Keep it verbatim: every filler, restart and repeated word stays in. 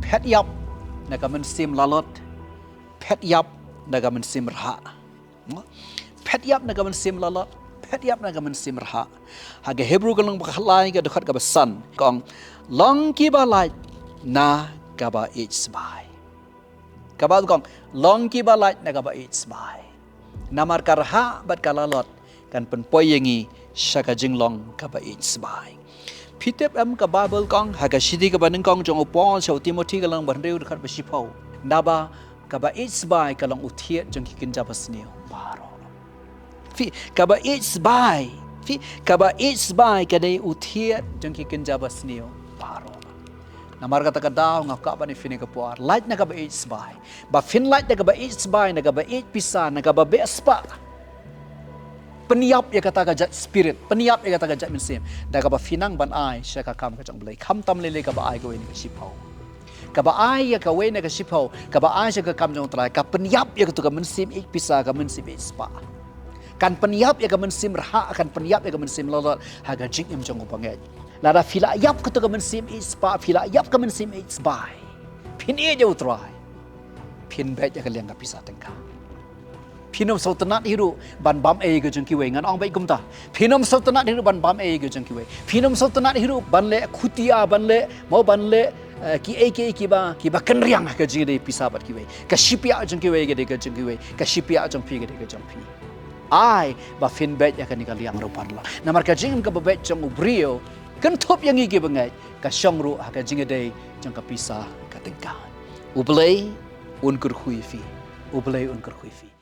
Phet ïap na ka mynsiem lalot, phet ïap na ka mynsiem rhah. Phet ïap na ka mynsiem lalot, phet ïap na ka mynsiem rhah. Ha ka Hebru ka lynnong ba khatlai ka dkhot kaba san ka ong, long kiba lait na kaba ïeit sbai. Kaba kong, long kiba lait na kaba ïeit sbai. Namar ka rhah bad ka lalot kan pynpoi ïa ngi sha ka jinglong kaba ïeit sbai. Phi tip em ka Baibl kong ha ka shithi kaba nyngkong jong u Paul sha u Timothi ka lynnong ba hynriew dkhot ba shiphew. Naba kaba ïeit sbai ka long u thied jong ki kynja basniew baroh. Phi, kaba ïeit sbai. Phi, kaba ïeit sbai ka dei u thied jong ki kynja basniew baroh. Namar kata ka daw nga kwah ban ïa phi ha kane ka por, lait na kaba ïeit sbai. Ba phin lait na kaba ïeit sbai, na kaba ïeit pisa, na kaba beh spah. Pynïap ïa kata ka jait spirit, pynïap ïa kata ka jait mynsiem. Da kaba phi nang ban ai sha ka kam ka jong U Blei. Khamtam lei lei kaba ai kawei na ka shiphew. Kaba ai ïa kawei na ka shiphew, kaba ai sha ka kam jong U Trai, ka pynïap ïa katu ka mynsiem ïeit pisa, ka mynsiem ïeit spah. Kan pynïap ïa ka mynsiem rhah, kan pynïap ïa ka mynsiem lalot ha ka jingim jong u bangeit. Lada phi la ïap katu ka mynsiem ïeit spah, phi la ïap ka mynsiem ïeit sbai, phin ïeit ïa U Trai, phin beit ïa ka liang ka pisa tyngka. Phin ym sngewtynnat hi ruh ban bam ei ka jong kiwei, ngan ong beit kumta. Phin ym sngewtynnat hi ruh ban bam ei ka jong kiwei. Phin ym sngewtynnat hi ruh ban leh khutia, ban leh, mo, ban leh, eh, kiei kiei kiba, kiba kynriang ha ka jingïadei pisa bad kiwei. Ka shiphiah jong kiwei ka dei ka jong kiwei, ka shiphiah jong phi ka dei ka jong phi. Ai ba phin beit ïa kane ka liang ruh ban long. Namar ka jingim kaba beit jong u briew, kynthup ïa ngi ki bangeit, ka shong ruh ha ka jingïadei jong ka pisa ka tyngka. U Blei un kyrkhu ïa phi. U Blei un kyrkhu ïa phi.